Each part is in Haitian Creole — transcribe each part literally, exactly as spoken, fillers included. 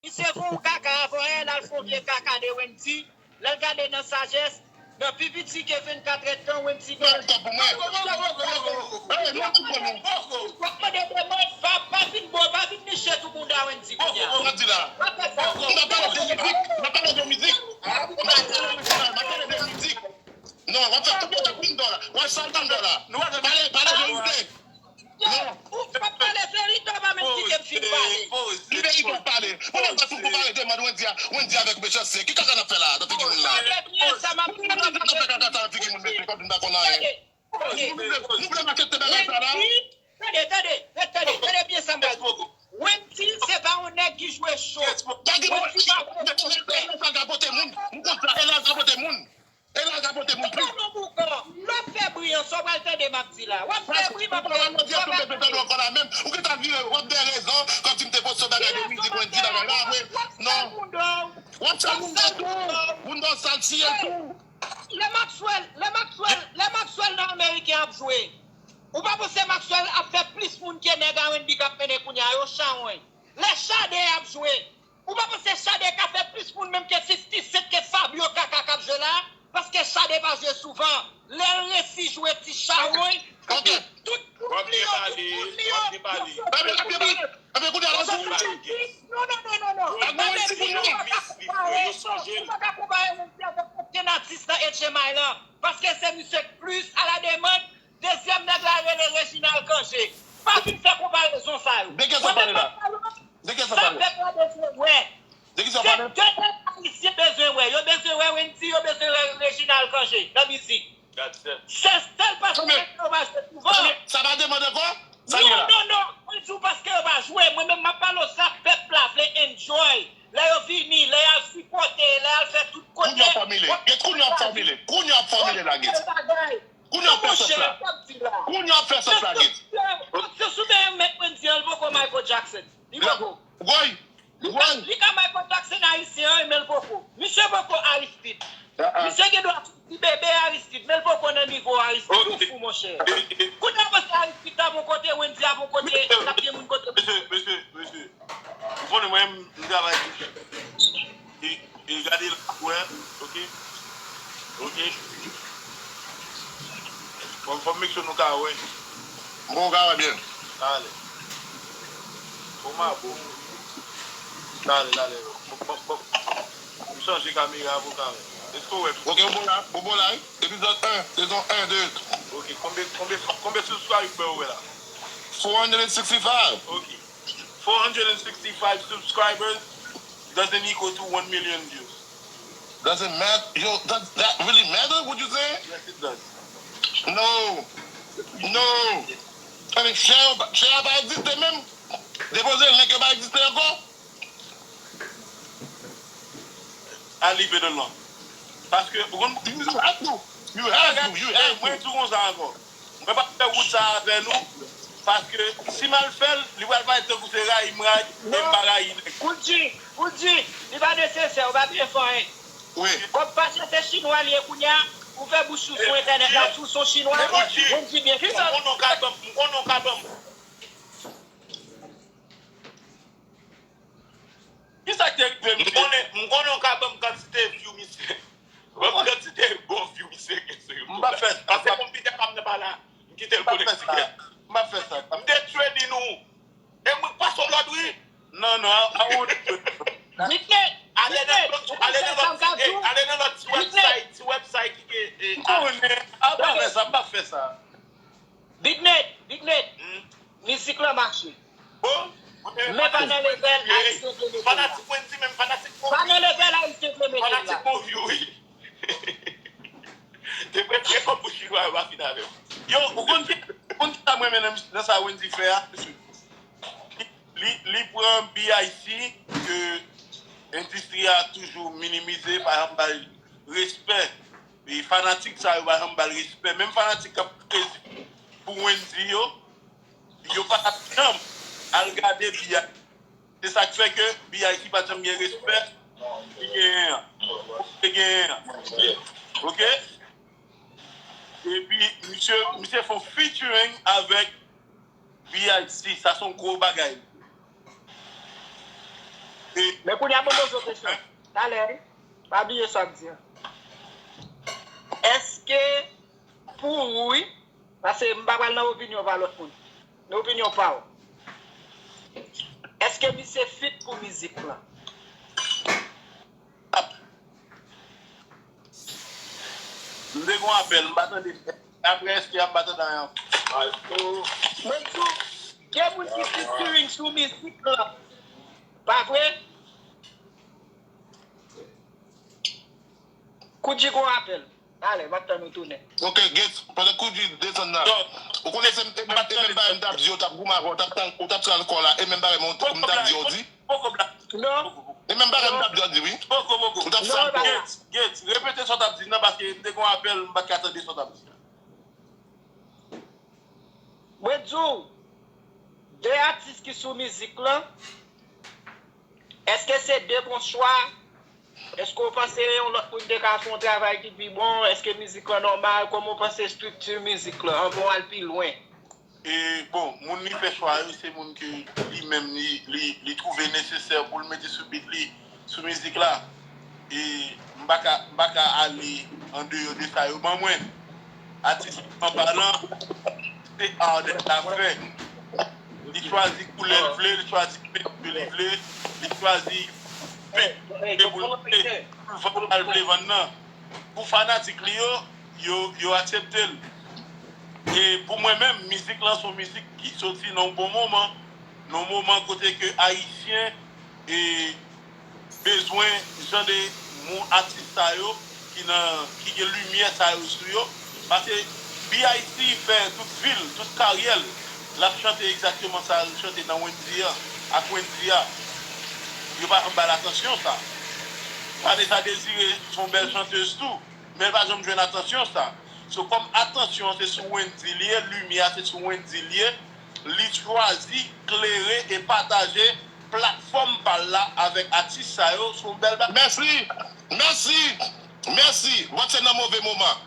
Misye fè yon kaka avè w, l al fè yon vye kaka de Wendy. Lè l gade nan sajès, nan pi piti ke vennkat èdtan, Wendy gen. Poko, poko, poko, poko, poko. Hey, non, poko, non. W ap mande demann, pa, pa vin bo, pa vin niche tou bounda Wendy kounye a. Poko, poko, poko. M ap pale de mizik, m ap pale de mizik. M ap pale de mizik, m ap pale de mizik. Non, w ap fè tout bagay pou m dò la. W ap sal ban m dò la. Pale, pale de mizik. Yo, ou pa pale verite, ou pa menm kite m fin pale. Li verite w pale. Ou menm fè pou pale de mad Wendy a, Wendy avèk Mechanste. Ki kaka n ap fè la, nan figi moun la? Tande byen sa m ap di w. Ki kaka n ap fè kaka sa nan figi moun, mesye, kòm nou pa konn anyen. Tande, tande. Nou vle, nou vle, nou vle makete bagay sa la. Tande, tande, tande, tande byen sa m pral di. Wendy se pa yon nèg ki jwe cho. Wendy pa jwe cho. Elaz ap pote moun. M konn sa, Elaz ap pote moun. Elaz ap pote moun plis. Ou pa nan boukan. Lè w ap fè bri an, sa w pral tande m ap di la. W ap fè bri, m ap fè bri. Ou gentan vire, w ap bay rezon, kòmsi m te poste yon bagay de mizik Wendy bagay la vre. Non. W ap fè moun dò tou. Moun dò sal tiye tou. Lè Maxwell, lè Maxwell, lè Maxwell nan Ameriken ap jwe. Ou pa panse Maxwell ap fè plis moun ke nèg R and B k ap mennen kounye a yo, chawony? Lè Sade ap jwe, ou pa panse Sade ka fè plis moun menm ke fifty Cent, ke Fabio Kaka k ap jwe la? Paske Sade pa jwe souvan. Lè l resi jwe ti chawony, epi tout, tout moun li yo, tout moun li yo, yo fè tout. Ebyen, kounye a la, non, non, non, non, non. Tande byen, ou pa ka konpare, ou pa ka konpare Wendy avèk okenn atis nan H M I lan. Paske se misye k plis a la demann. Dezyèm nèg la rele Reginald Cangé. Pa vin fè konparezon sa yo. De kiyès w ap pale la? De kiyès w ap pale? Sa pèp la bezwen wè. De kiyès w ap pale? Se de nèg ayisyen bezwen wè. Yo bezwen wè Wendy, yo bezwen wè Reginald Cangé nan mizik. Se sèl paske yo pa jwe souvan. Sa pa demann ankò? Sa li la? Non, non, non. Mwen di w paske yo pa jwe. Mwen menm m ap pale w sa pèp la vle enjoy. Lè yo vini, lè y al sipòte, lè y al fè tout kote. Kounye a w ap fòmile. Gate, kounye a w ap fòmile. Kounye a w ap fòmile la, Gate. Kounye a w ap fè sòs la. Kounye a w ap fè sòs la, Gate. Se sou men Mèt Wendy an, l poko Michael Jackson. Li poko. Woy! Li ka, li ka Michael Jackson ayisyen an, men l poko. Misye poko Aristide. Misye gen dwa soti bebe Aristide, men l poko nan nivo Aristide. Ou fou, monchè. Kounye a w panse Aristide t ap yon kote, Wendy ap yon kote, t ap gen moun kote. Mesye, mesye, mesye. Ou konnen mwen, m travay tou. E, e gade la pou wè, oke? Oke. Fò, fò m make sure nou ka wè. Bon, ou ka wè byen. Talè. Kòman bon? Talè, talè. Bon, bon, bon. M chanje kamera pou ka wè. Èske w wè tou? Oke, ou bon la, ou bon la, wi. Epizòd en, sezon en, de. Oke, konbyen, konbyen, konbyen subscriber ou wè la? Four hundred and sixty-five. Oke. Four hundred and sixty-five subscribers doesn't equal to one million views. Doesn't matter. Yo, does that really matter? What you saying? Yes, it does. No. No. I mean, share, share pa egziste menm. Depoze link yo pa egziste ankò. I leave it alone. Paske, ou konn. You have to. You have to. You have to. Mwen di w konsa ankò. Mwen p ap fè wout sa avè nou, paske si m al fè l, li pral parèt tankou se rayi m rayi, e m pa rayi nèg. Koudji, Koudji, li pa nesesè, ou pa bezwen fè anyen. Wi. Kòm pa se, se chinwa li ye kounye a, ou fè bouch ou sou entènèt la, si w se yon chinwa, Koudji, Koudji byen fò. M konnen w ka ban m, m konnen w ka ban m. Kisa k te rive m? M konnen, m konnen w ka ban m kantite view misye. Ban m kantite bon view misye gen sou YouTube. M p ap fè sa. Paske konpitè pa m nan pa la. M kite l konekte. M p ap fè sa. M p ap fè sa. M te training ou. E mwen k pase w lòd wi. Non, non, I, I won't do it. Ale nan lòt, ale nan lòt ti, eh, ale nan lòt ti website, ti website ki gen, eh, m konnen. A pa fè sa, m p ap fè sa. Big Ned, Big Ned, mizik lan mache. Bon, men pa nan level Ayisyen vle mete l la. Fanatik Wendy menm, fanatik bon. Pa nan level Ayisyen vle mete l la. Fanatik bon view, wi. Te prèske kòm pou chinwa yo pa fin avè m. Yo, ou konn ki, ou konn ki sa m renmen nan, nan sa Wendy fè a? Li, li pran B I C ke endistri a toujou minimize, pa janm ba l respè. E fanatik sa yo pa janm ba l respè. Menm fanatik k ap krezi pou Wendy yo, yo pa t ap janm al gade B I C. Se sa k fè ke B I C pa t janm gen respè li genyen an. Li genyen an. Oke? Epi, misye, misye fè yon featuring avèk B I C, sa se yon gwo bagay. E Men kounye a ban m poze w kesyon. Talè, wi. Pa bliye sa w ap di a. Èske pou ou, wi, paske m pa pral nan opinyon pa lòt moun. Nan opinyon pa w. Èske misye fit pou mizik lan? M te gon apèl, m pa tande. Apre èske a m pa tande anyen ankò. Mwen di w, gen moun ki featuring sou mizik lan. Pa vre? Koudji gon apèl. Talè, m ap tann ou tounen. Ok, Gates, pandan Koudji desann nan. Ou konnen se e menm bagay m t ap di yo, t ap goumen avè w, t ap tann, ou t ap sal kò la, e menm bagay m t ap di yo di. Poko blayi. Non. E menm bagay m t ap di yo di, wi. Poko, poko. Ou t ap sal kò. Gates, Gates, repete sa w t ap di nan, paske m te gon apèl, m pa t ka tande sa w t ap di a. Mwen di w, de atis ki sou mizik lan, èske se de bon chwa? Èske w panse yon lòt moun te ka fè yon travay ki pi bon? Èske mizik lan nòmal? Kòman w panse estrikti mizik lan anvan w al pi lwen? E, bon, moun li fè chwa yo, se moun ke li menm li, li, li twouve nesesè pou l mete sou beat li, sou mizik la. E m pa ka, m pa ka ale andeyò de sa yo ban mwen. Atis an palan, se Arden l ap fè. Li chwazi koulè l vle, li chwazi pent ke li vle, li chwazi pent ke pou l vle, pou l vann sa l vle vann nan. Pou fanatik li yo, yo, yo aksepte l. E pou mwen menm, mizik lan se yon mizik ki soti nan yon bon moman. Nan yon moman kote ke Ayisyen e bezwen jan de moun atis sa yo ki nan, ki gen limyè sa yo sou yo. Paske B I C fè tout vi l, tout karyè l, l ap chante egzakteman sa l chante nan Wendy an, ak Wendy a. Yo pa janm ba l atansyon sa. Vanessa Désiré se yon bèl chantez tou, men l pa janm jwenn atansyon sa. So, kòm atansyon an se sou Wendy li ye, limyè a se sou Wendy li ye, li chwazi klere e pataje platfòm pa l la avèk atis sa yo, se yon bèl bagay. Mèsi! Mèsi! Mèsi! Bon, se nan move moman.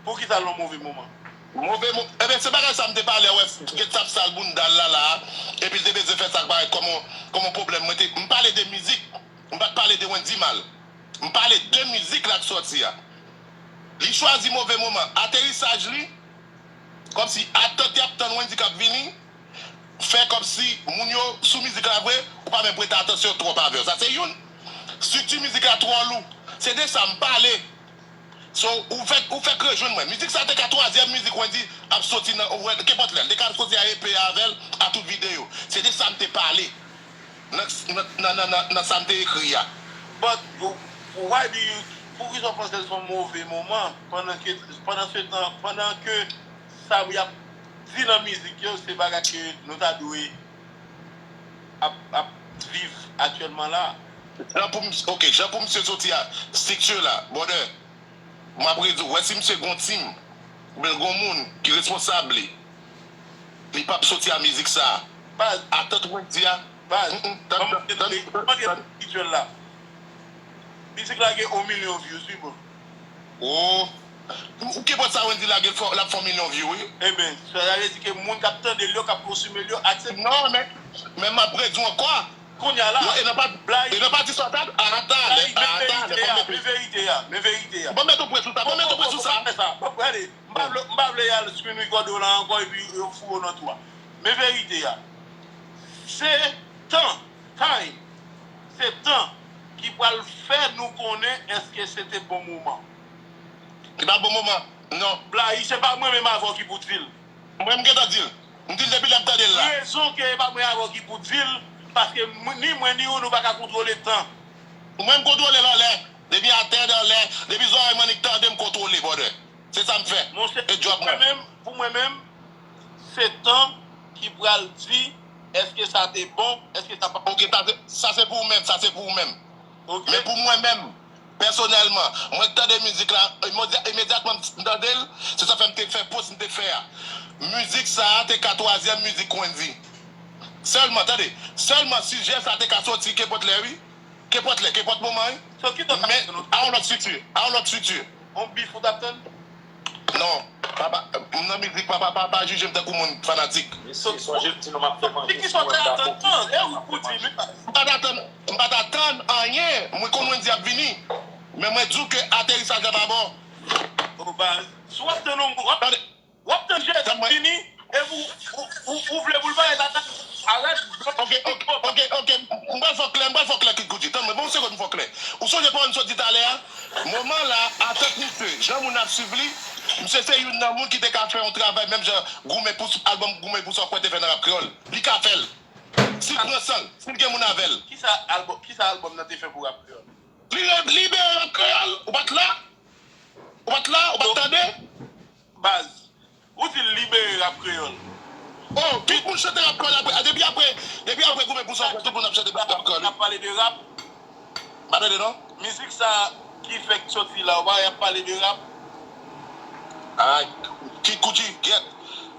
Poukisa l nan move moman? Move mo, ebyen, se bagay sa m te pale a, wè, Gates t ap sal bounda l la, la, epi l te bezwen fè sa parèt kòm yon, kòm yon pwoblèm. Mwen te, m pale de mizik, m pa t pale de Wendy mal. M pale de mizik la k sòti a. Li chwazi move moman. Aterisaj li, kòmsi atant y ap tann Wendy k ap vini, fè kòmsi moun yo sou mizik la vre, ou pa menm prete atansyon twòp avè yo. Sa se youn. Estrikti mizik la twò lou. Se de sa m pale. So, ou fèk, ou fèk rejwenn mwen. Mizik sa te ka twazyèm mizik Wendy ap soti nan, ou wè, kenpòt lè. L te ka soti a E P avè l, a tout videyo. Se de sa m te pale. Nan, nan, nan, nan, nan, nan sa m te ekri a. But, why do you, poukisa w panse l se yon move moman, pandan ke, pandan se tan, pandan ke sa y ap di nan mizik yo, se bagay ke nou ta dwe ap, ap viv aktyèlman la? Jan pou misye, ok, jan pou misye soti a, estrikti la, brother, m ap redi w, wè si misye gon team, oubyen l gon moun ki responsab li, li p ap soti a mizik sa. Baz, Atant Wendy a, baz, mm, mm, tann, ban m tann, tande, ban m tande tann. Feature la. Mizik la gen yon milyon views, wi, bro. Oh. Ou ke pòt sa Wendy lage l fè, l ap fè yon milyon view, wi. Ebyen, sa vle di ke moun k ap tande l yo, k ap konsime l yo, aksepte. Non, men, men m ap redi w ankò. Kounye a la, Yo, e nan pa, Blayi, e nan pati sa w tande, a, talè, Blayi, men a, talè, verite ban m a, mete. Men verite a, men verite a. Ban m mete yon pwen sou sa, ban m mete yon pwen sou sa. Fè sa. Bon, gade, m pa vle, m pa vle y al screen record yo la ankò epi yo foure w nan twou a. Men verite a. Se tan, time, se tan ki pral fè nou konnen èske se te bon moman. Li pa bon moman, non. Blayi, se pa mwen menm avè w ki pou di l. Mwen, m gentan di l. M di l depi lè m tande l la. Rezon ke e pa mwen avè w ki pou di l, paske m, ni mwen ni ou, nou pa ka kontwole tan. Mwen, m kontwole l anlè. Depi atè, anlè, depi zòrèy m annik tande, m kontwole, brother. Se sa m fè. Monchè, E djòb pou mwen mwen. Menm, pou mwen menm, se tan ki pral di èske sa te bon, èske sa pa. Ok, sa se, sa se pou ou menm, sa se pou ou menm. Ok. Men pou mwen menm, pèsonèlman, mwen k tande mizik la, imedya-, imedyatman m tande l, se sa fè m te fè post m te fè a. Mizik sa a te ka twazyèm mizik Wendy. Sèlman, tande, sèlman sijè sa te ka soti kenpòt lè, wi. Kenpòt lè, kenpòt moman, wi. So, ki tan Men, a yon lòt estrikti, a yon lòt estrikti. On bif ou t ap tann? Non, papa, m nan mizik, papa, pa, pa jije m tankou moun fanatik. Mesye, sonje m di nou m ap fè manje Ki sou sòti wèm a dapo tann tan, e ou m ap fè pou di, manje. men. M pa ta Men mwen di w ke aterisaj la pa bon. O baz. Si w ap tann yon, w ap, w ap tann Jezi vini, epi w, ou, ou, ou vle pou l parèt la, arèt. Ok, ok, ok, ok. M pral fè w klè, m pral fè w klè, Kikoudji. Tann mwen, bon, yon segonn, m fè w klè. Ou sonje pawòl m sot di talè a? Moman la, atant misye, jan moun ap swiv li, misye se youn nan moun ki te ka fè yon travay, menm jan goumen pou albòm, goumen pou sa w kwè te fè nan rap kreyòl. Li ka fè l. Si l pran san l, si l gen moun avè l. Kisa albòm, kisa albòm nan te fè pou rap kreyòl? Li re- libere rap kreyòl. Ou pa t la? Ou pa t la? Ou pa t tande? Baz, ou di l libere rap kreyòl. Oh, tout moun chante rap kreyòl apre. Depi apre, depi apre goumen pou sa, tout moun ap chante rap kreyòl. N ap pale de rap. M pa tande non. Mizik sa ki fèk soti la, ou pa y ap pale de rap. Ay, Kikoudji, gyèt.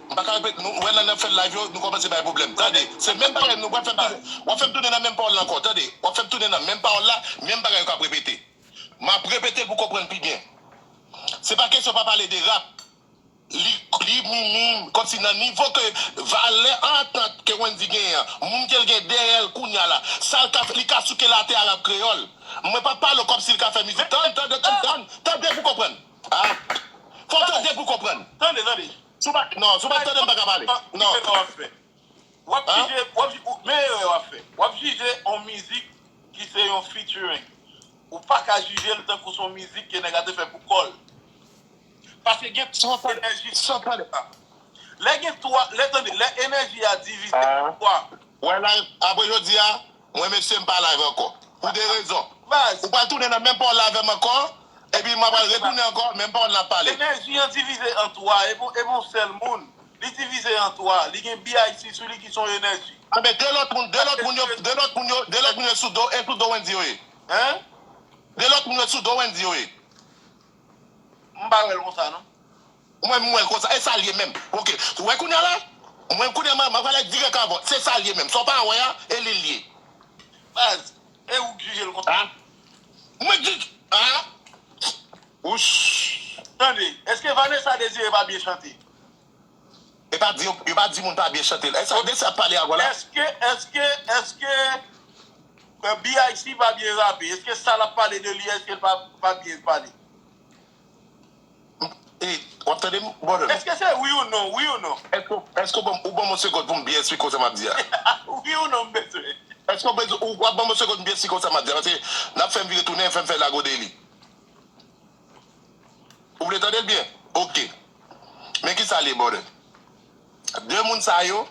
M pa ka repete, nou wè nan nan fè live yo, nou kòmanse bay pwoblèm. Tande, se menm bagay nou w ap fè m tounen, w ap fè m tounen nan menm pawòl la ankò. Tande, w ap fè m tounen nan menm pawòl la, menm bagay yo k ap repete. M ap repete l pou w konprann pi byen. Se pa kesyon pa pale de rap. Li, li minim, kòmsi nan nivo ke valè antant ke Wendyy genyen an, moun ke l gen dèyè l kounye a la, sa l ka fè, li ka souke latè a rap kreyòl. Mwen p ap pale w kòmsi l ka fè mizik. Tann, tande, tann, tann, tande pou w konprann. Ah. Fò w tande pou w konprann. Tande, tande. Si w pa, non, si w pa tande, m pa ka pale. Non. W ap jije, w ap, men erè w ap fè. W ap jije yon mizik ki se yon featuring. Ou pa ka jije l tankou se yon mizik ke nèg la te fè pou kò l. Paske gen twa enèji. Lè gen twa, lè tande, lè enèji a divize an twa. Wè la, apre jodi a, mwen mesye m pa live ankò. Pou de rezon. Ou pral tounen nan menm pawòl la avè m ankò, epi mwen pral retounen ankò, menm pawòl n ap pale. Enèji an divize an twa, e pou, e pou yon sèl moun. Li divize an twa. Li gen B I C sou li ki se yon enèji. Anben, de lòt moun, de lòt moun yo, de lòt moun yo, de lòt moun yo sou do, e sou do Wendyy yo ye. Hein? De lòt moun yo sou do Wendyy yo ye. M pa wè l konsa non. Mwen, m wè l konsa. E sa l ye menm. Ok. Ou wè kounye a la? Mwen, kounye a, m, m ap pale dirèk avè w. Se sa l ye menm. Sa w pa wè a, e li l ye. Baz, e ou k jije l konsa? Ah. Mwen di, ah. Wouch. Tande, èske Vanessa Désiré pa byen chante? E pa di, yo pa di moun pa byen chante. E sa, de sa ap pale avè w la? Èske, èske, èske B I C pa byen rape? Èske sa l ap pale de li, èske l pa, pa byen pale? E, w ap tande m, brother? Èske se wi ou non, wi ou non? Èske, èske w ban m, ou ban m yon segonn pou m byen eksplike w sa m ap di a? Wi ou non, m bezwen. Èske w bezwen, ou ap ban m yon segonn pou m byen eksplike w sa m ap di a? Paske n ap fè m vire tounen, fè m fè lago de li. Ou vle tande l byen? Ok. Men kisa l ye, brother? De moun sa yo,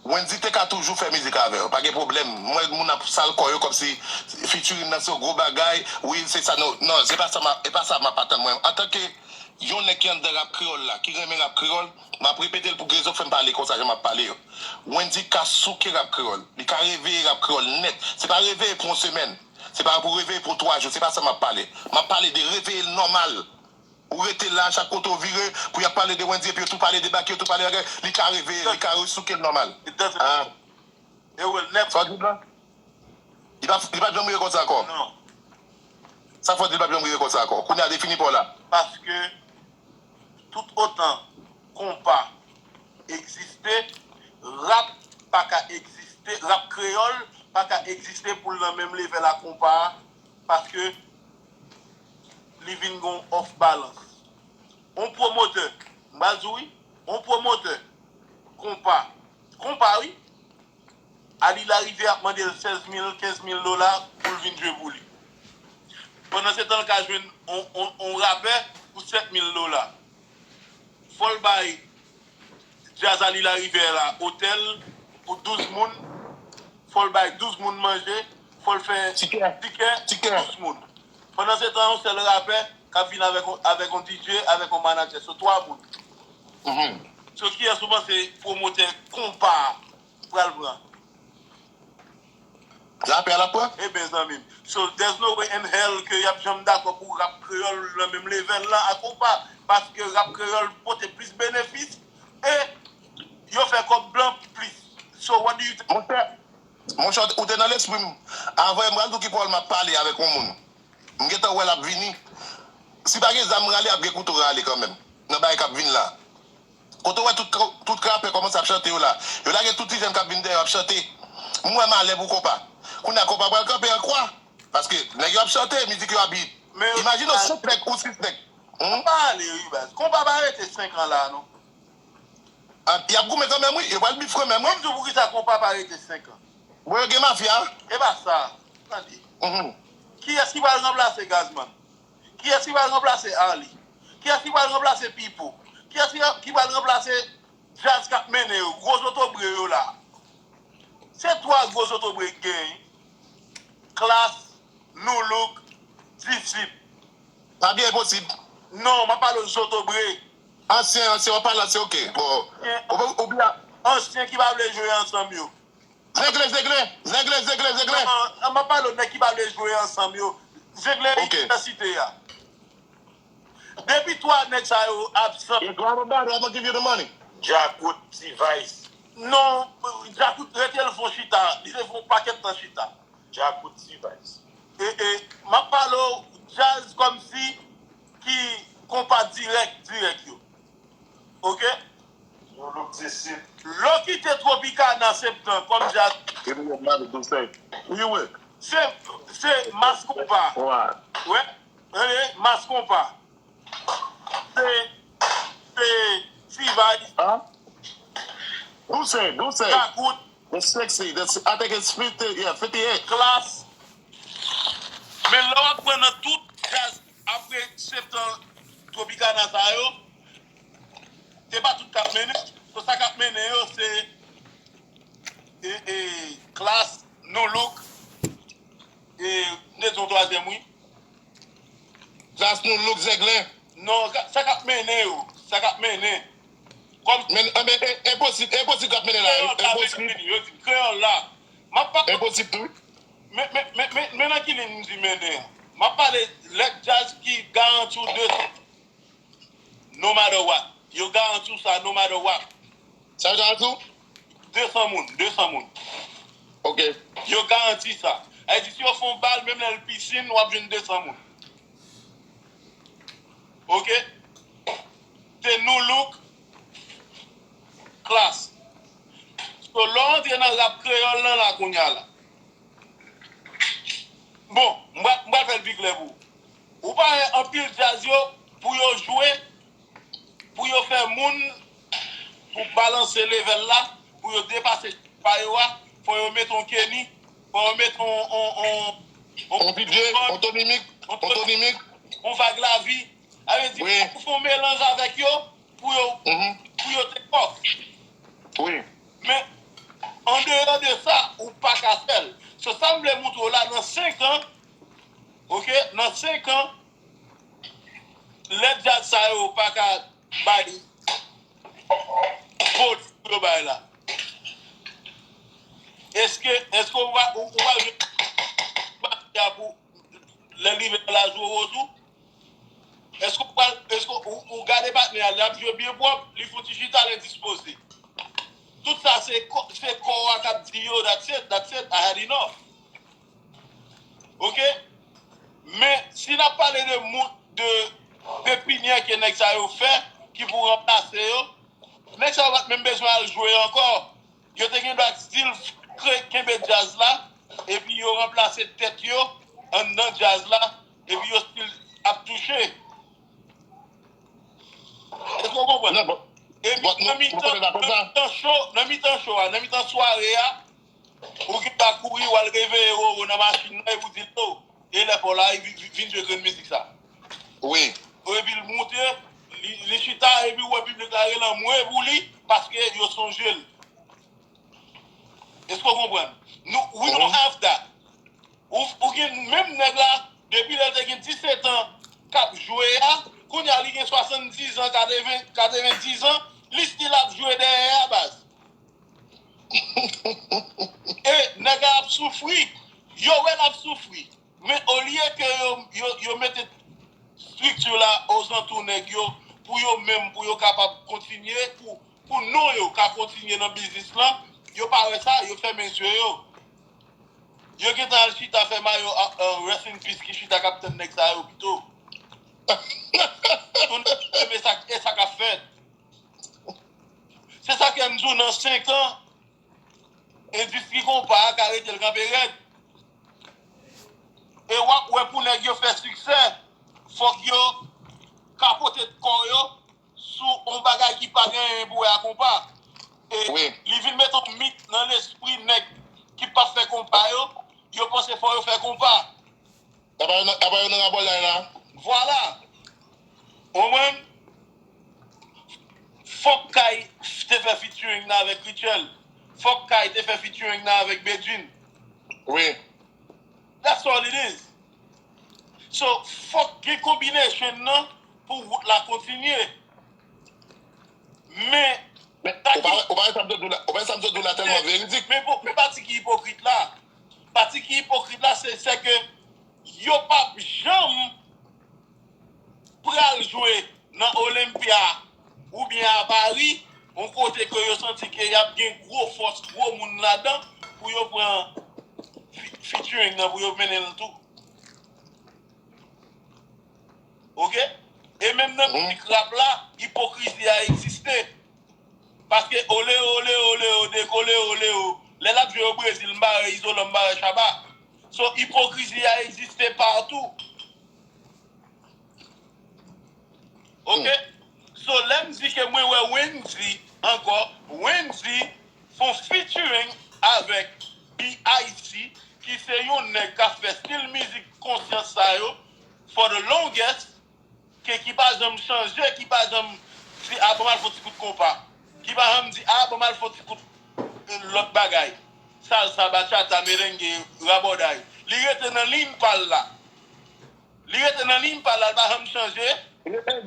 Wendyy te ka toujou fè mizik avè yo, pa gen pwoblèm. M wè moun ap sal kò yo kòmsi featuring nan se yon gwo bagay. Wi, se sa, non, non, se pa sa m ap, e pa sa m ap atann mwen. Antanke yon nèg ki anndan rap kreyòl la, ki renmen rap kreyòl, m ap repete l pou rezon k fè m pale konsa jan m ap pale yo. Wendyy ka souke rap kreyòl. Li ka reveye rap kreyòl nèt. Se pa reveye pou yon semèn. Se pa pou reveye pou twa jou, se pa sa m ap pale. M ap pale de reveye l nòmal. Ou rete la, chak kote w vire, pou y ap pale de Wendyy, epi yo tou pale de Baky, yo tou pale bagay, li ka reveye, li ka resouke l nòmal. Ah. Sa w di m la? Li pa, li pa janm rive konsa ankò. Sa fò w di li pa janm rive konsa ankò. Kounye a defini pa w la. Paske tout otan konpa egziste, rap pa ka egziste, rap kreyòl pa ka egziste pou l nan menm level a konpa a, paske li vin gon off balance. On pwomotè, m pral di w wi, on pwomotè, konpa, konpa wi, Alila Rivière ap mande l sèz mil, kenz mil dola pou l vin jwe pou li. Pandan se tan l ka jwenn on, on, on rapè pou sèt mil dola. Fò l bay djaz Alila Rivière la otèl pou douz moun, fò l bay douz moun manje, fò l fè tikè pou douz moun. Pandan se tan, yon sèl rapè k ap vin avèk, avèk yon D J, avèk yon manadjè, so twa moun. So kiyès ou panse pwomotè konpa a pral pran? Rapè a l ap pran? Eben zanmi m. So there's no way in hell ke y ap janm dakò pou rap kreyòl nan menm level la a konpa, paske rap kreyòl pote plis benefis e yo fè kòb blan plis. So what do you think? Monchè, monchè, ou te nan lespri m. Avan m pral di w ki pawòl m ap pale avèk yon moun. M gentan wè l ap vini. Si pa gen zam rale, ap gen kouto rale kanmenm nan bagay k ap vin la. Kote w wè tout, tout rapè kòmanse ap chante yo la? Yo lage tout ti jèn k ap vin dèyè yo ap chante. M wè malè pou konpa. Kounye a konpa pral kanpe an kwa. Paske nèg yo ap chante, mizik yo ap hit. Men yo Imajine w senk nèg ou sis nèg. Hmm? Pale, wi, baz. Konpa pa rete senk an la, non. Ah, y ap goumen kanmenm, wi. Yo pral bif kanmenm, wi. Mwen, m di w poukisa konpa pa rete senk an. Bon, yo gen mafya. E pa sa. Tande. Mhm. Kiyès ki pral ranplase Gazman? Kiyès ki pral ranplase Arly? Kiyès ki pral ranplase Pipo? Kiyès ki, ki pral ranplase djaz k ap mennen yo? Gwo zotobre yo la. Se twa gwo zotobre k genyen. Klass, Nu Look, Disip. Pa byen enposib. Non, m ap pale w zotobre. Ansyen, ansyen, w ap pale ansyen, ok. Bon, ou, ou byen. Ansyen ki pa vle jwe ansanm yo. Zenglen, zenglen, zenglen, zenglen, zenglen. Non, m ap pale w nèg ki pa vle jwe ansanm yo. Zenglen Ok. Inivèsite a. Depi twa nèg sa yo absan. You grab a bottle, I'm gonna give you the money. Djakout, T-Vice. Non, Djakout rete l fon chita. Li te fon pakèt tan chita. Djakout, T-Vice. E, e, m ap pale w djaz kòmsi ki konpa dirèk, dirèk yo. Ok? Nu Look, Disip. Lè w kite Tropicana Septan kòm djaz. Give me your money, do say. Who you with? Se, se mas konpa. Why? Wè. Tande, mas konpa. Se, se T-Vice. Huh? Who say? Who say? Djakout, The sixty. The, I think it's fifty. Yeah, fifty-eight. Klass. Men lè w ap pran nan tout djaz apre Septan Tropicana sa yo, se pa tout k ap mennen. So, sa k ap mennen yo, se e, e, Klass, Nu Look, e, m te di yon twazyèm, wi. Klass, Nu Look, Zenglen. Non, sa k ap mennen yo. Sa k ap mennen. Kòm Men, men, e, enposib, enposib k ap mennen la. Kreyòl la, Enposib. Yo di Kreyòl la. M ap pa. Enposib tou. Men, men, men, men, men nan ki liy m di mennen an? M ap pale lè djaz ki garanti w de no matter what. Yo garanti w sa no matter what. Sa yo te al tou? De san moun, de san moun. Ok. Yo garanti sa. Sa vle di si yo fè yon bal, menm lè l pisin, w ap jwenn de san moun. Ok? Se Nu Look, Klass. So, lè w antre nan rap kreyòl lan la kounye a la. Bon, m pral, m pral fè l pi klè pou ou. Ou pa wè anpil djaz yo, pou yo jwe, pou yo fè moun, pou balanse level la, pou yo depase pa yo a, fò yo met on Kenny, fò yo met on, on, on, On P J, on Tony Mix, on Tony Mix. On Vag Lavi. Sa vle di, Wi. Ou fè on melanj avèk yo, pou yo, Mhm. Pou yo take off. Wi. Men, an deyò de sa, ou pa ka fè l. So, sa m vle montre w la, nan senk an, ok, nan senk an, lè djaz sa yo pa ka bay volume pou yo bay la. Èske, èske ou va, ou, ou va jwe batya pou lè l rive nan laj ou tou? Èske ou pral, èske ou, ou gade patnè a, l ap jwe byen pwòp, li fouti chita, l endispoze. Tout sa se kò, se kò a k ap di yo, that's it, that's it, I had enough. Ok? Men, si n ap pale de moun, de, de pinyè ke nèg sa yo fè, ki pou ranplase yo, nèg sa yo pa t menm bezwen al jwe ankò. Yo te gen dwa still kre-, kenbe djaz la, epi yo ranplase tèt yo anndan djaz la, epi yo still ap touche. Èske w konprann? Non, bon. Epi Bon, nou, nan mitan, nou konnen la konsa. Nan mitan show, nan mitan show a, nan mitan sware a, ou gen dwa kouri, w al reveye Roro nan machin nan, epi w di l, "Oh, e lè pa w la, vin, vin, vin jwe grenn mizik sa." Wi. Epi l moute, li, li chita, epi w wè piblik la rele anmwe pou li, paske yo sonje l. Èske w konprann? Nou, we don't have that. Ou, ou gen menm nèg la, depi lè l te gen disèt an, k ap jwe a, kounye a li gen swasanndizan, katreven, katrevendizan, li still ap jwe dèyè a, baz. E nèg la ap soufri. Yo wè l ap soufri. Men olye ke yo, yo, yo mete estrikti la ozantou nèg yo, pou yo menm, pou yo kapab kontinye, pou, pou non yo ka kontinye nan biznis lan, yo pa wè sa, yo fèmen zye yo. Yo gentan al chita fè mayo a, a, rest in peace ki chita k ap tann nèg sa yo pito. Tounen e sa, e sa k ap fèt. Se sa ke m di w nan senk an, endistri konpa a ka rete l kanpe rèd. E w ap wè pou nèg yo fè siksè, fòk yo kapote kò yo sou yon bagay ki pa gen anyen pou wè a konpa. E li vin mete yon mit nan lespri nèg ki p ap fè konpa yo, yo panse fò yo fè konpa. Apa yo nan, apa yo nan rabòlay la? Vwala. Ou konprann? Fòk Kay te fè featuring nan avèk Rituel. Fòk Kay te fè featuring nan avèk Bedjine. Wi. That's all it is. So, fòk gen combination nan pou wout la kontinye. Men, men ou pa, ou pa wè sa m sot di w la, ou pa wè sa m sot di w la tèlman veridik. Men, men pati ki ipokrit la, pati ki ipokrit la, se, se ke yo p ap janm pral jwe nan Olympia oubyen a Paris, yon kote ke yo santi ke y ap gen gwo fòs, gwo moun ladan pou yo pran featuring nan, pou yo mennen l tou. Oke? E menm nan mizik rap la, ipokrizi a egziste. Paske oleo, oleo, oleo, dekole, oleo. Lè l ap jwe o Brezil, m pa wè Izolan, m pa wè Shabba. So, ipokrizi a egziste patou. Oke? So, lè m di ke mwen wè Wendy ankò, Wendy fè yon featuring avèk B I C, ki se yon nèg k ap fè stil mizik konsyans sa yo, for the longest, ke ki pa janm chanje, ki pa janm di, "A, ban m al fè yon ti kout konpa." Ki pa janm di, "A, ban m al fè yon ti kout, eh, lòt bagay. Salsa, bachata, merengue, rabòday." Li rete nan liy pa l la. Li rete nan liy pa l la, li pa janm chanje.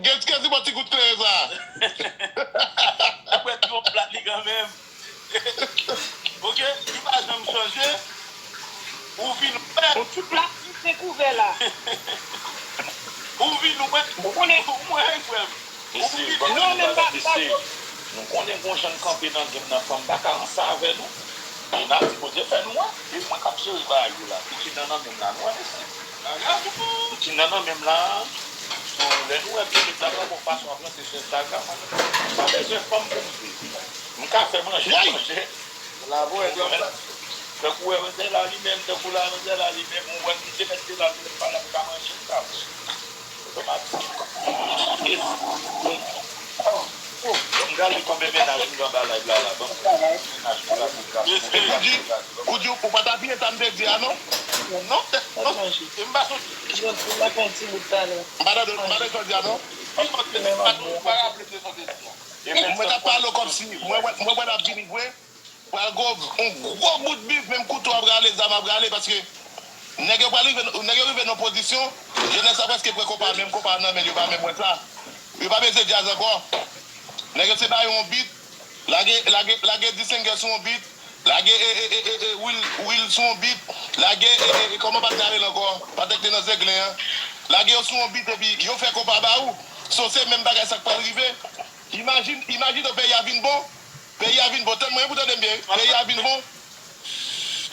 Gen ti kè ti bò ti kout kleren sa. Apre tou yon plat li kanmenm. Oke, li pa janm chanje. Ou vin wè. Yon ti plat ki te kouvè la. Ou vin wè. Ou konnen. Ou wè, frè m. Mesye, ban m di nou bagay, mesye. Nou konnen gon jan n kanpe nan game nan, fanm pa ka ansanm avè nou. E n ap di Bondye fè nou wè. E mwen k ap jere bagay yo la. Pikin nan nan men m la, nou wè, mesye. Pikin nan nan men m la. So, lè nou wè pitit la pran bon fason ap rantre sou Instagram, mwen pa bezwen fanm pou m viv. M ka fè manje, manje. Tankou Rosella li menm, tankou la Rosella li menm, ou wè misye mèt de la, li pa la, li pa manje, li pa manje. Otomatik. Ban m gade konbyen mennaj m gen anba live la, la. Ban m konbyen mennaj m gen anba live la. Ou di, ou di, ou pa t apiye sa m te di a, non? Non, non. E m pa soti. M pa tande, m pa tande sa w di a, non? Ou pa raple de sa w te di a. Mwen t ap pale w kòmsi, mwen wè, mwen wè l ap vini vre. Pral gwo, yon gwo bout bif, menm kouto ap rale, zam ap rale, paske nèg yo pral rive, nèg yo rive nan pozisyon, jenès la prèske pran konpa, menm konpa nan men yo pa menm wè sa. Yo pa bezwen djaz ankò. Nèg yo se ba yo yon bit, lage, lage, lage Disengè sou yon bit, lage e, e, e, e, e, Will, Will sou yon bit, lage e, e, e, kòman patnè a rele ankò? Patnè ki te nan Zenglen an. Lage yo sou yon bit epi yo fè konpa ba ou. So se menm bagay sa k pral rive. Imajin, imajine w peyi a vin bon. Peyi a vin bon. Tann mwen pou tande m byen. Peyi a vin bon.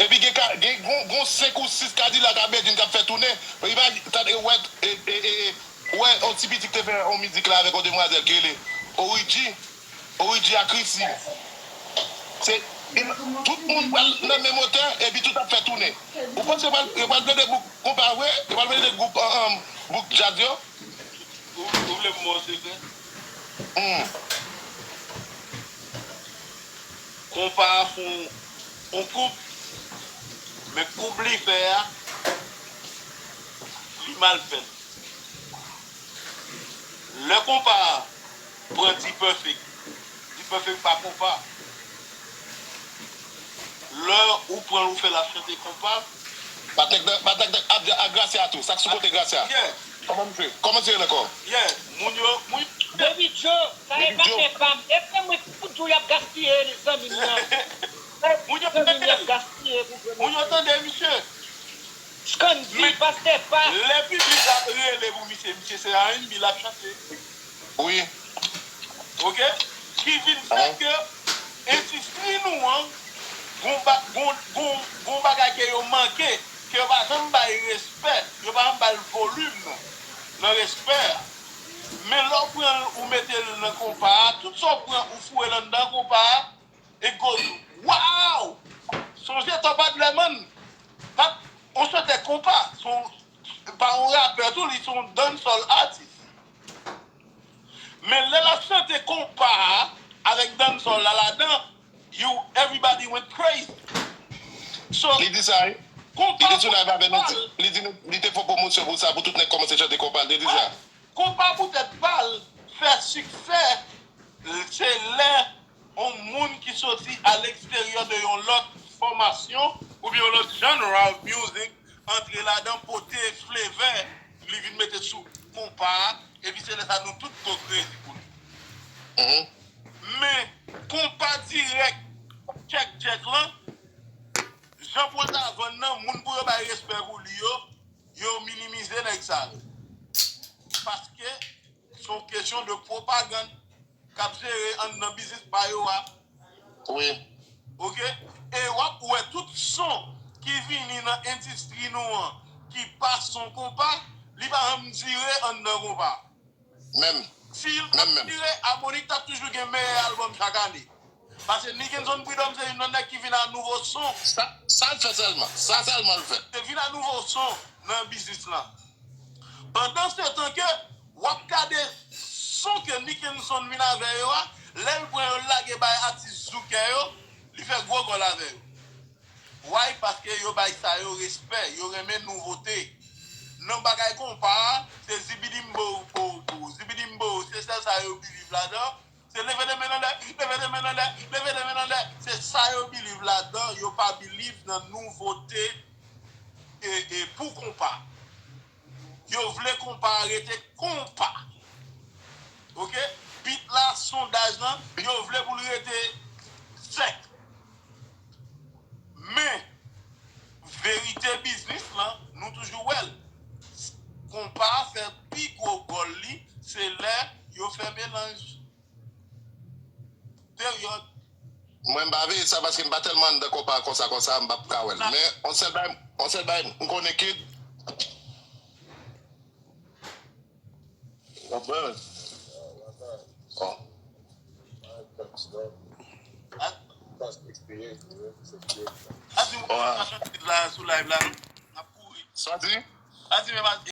Epi gen, gen gon, gon senk ou sis Kadilak a Bedjine k ap fè tounen. Imajine, tande, wè, e, e, e, e, wè, yon ti pitit te fè yon mizik la avèk yon demwazèl ki rele Origi. Origi ak Risi. Se, tout moun pral nan menm otè, epi tout ap fè tounen. Ou panse yo pral, yo pral plede bouk konpa vre? Yo pral plede gwoup, an, an, bouk djaz yo? Ou, ou vle m ba w sekrè? Hmm. Konpa a fè yon, yon koup, men koup li fè a, li mal fèt. Lè konpa a pran D-Perfect, D-Perfect pa konpa. Lè ou pran l, ou fè l ap chante konpa. Patnè k nan, patnè k nan ap, ak Gracia tou. Sa k sou kote Gracia? Yeah. Kòman misye, kòman misye rele ankò? Yeah. Moun yo, moun yo. Baby Joe, sa e patnè pa m. E se mwen ki pou di w y ap gaspiye zanmi m nan. Moun yo tande. Moun yo tande, misye. Scandy, pastè pa. Lè piblik la rele pou misye, misye se R and B l ap chante. Wi. Oke? Ki vin fè ke endistri nou an, gon ba-, gon, gon, gon bagay ke yo manke, ke yo pa janm bay respè, yo pa janm bay volim nan respè a. Men lè w pran l, ou mete l nan konpa a, tout sa w pran, ou foure l anndan konpa a, it goes, wow! Sonje Top Adler, man. Pat, on chantè konpa, se yon pa yon rapè tou, li se yon dancehall artist. Men lè l ap chante konpa a avèk dancehall la ladan, you, everybody went crazy. So, Li di sa, wi. Li te sou live avè nou, li di nou, li te fè pwomosyon pou sa, pou tout nèg kòmanse chante konpa, li te di sa. Konpa poutèt pa l fè siksè, se lè yon moun ki soti a leksteryè de yon lòt fòmasyon oubyen yon lòt genre of music antre ladan, pote flavor, li vin mete sou konpa a, epi se lè sa nou tout go crazy pou li. Men konpa dirèk, tchèk tchèk lan, jan pou l ta vann nan, moun pou yo bay respè pou li yo, yo minimize nèg sa yo. Paske se yon kesyon de pwopagann k ap jere anndan biznis pa yo a. Wi. Oke? E w ap wè tout son ki vini nan endistri nou an, ki pa son konpa, li pa janm dire anndan konpa. Menm. Si l t ap dire, Harmonik t ap toujou gen meyè albòm chak ane. Paske Nickenson Prud'homme se youn nan nèg ki vin a nouvo son. Sa, sa l fè sèlman. Sa sèlman l fè. Te vin a nouvo son nan biznis lan. Pandan se tan ke w ap gade son ke Nickenson vin avè yo a, lè l pran yo l lage bay atis zoukè yo, li fè gwo gòl avè yo. Why? Paske yo bay sa yo respè, yo renmen nouvote. Nan bagay konpa a, se zibidimbo, bo, bo, zibidimbo, se sèl sa yo believe ladan. Se leve de men nan lè, leve de men nan lè, leve de men nan lè. Se sa yo believe ladan, yo pa believe nan nouvote e, e pou konpa. Yo vle konpa a rete konpa. Oke? Beat la, sondaj lan, yo vle pou l rete sèk. Men, verite biznis lan, nou toujou wè l. Konpa a fè pi gwo gòl li, se lè yo fè melanj. Peryòd. Mwen m pa veye sa paske m pa tèlman anndan konpa konsa konsa, m p ap ka wè l. Men yon sèl bagay, yon sèl bagay m konnen ke. W ap bwè, wi. Bon. A di mwen pa chante la sou live la non. M ap kouri. Sa di? A di men pa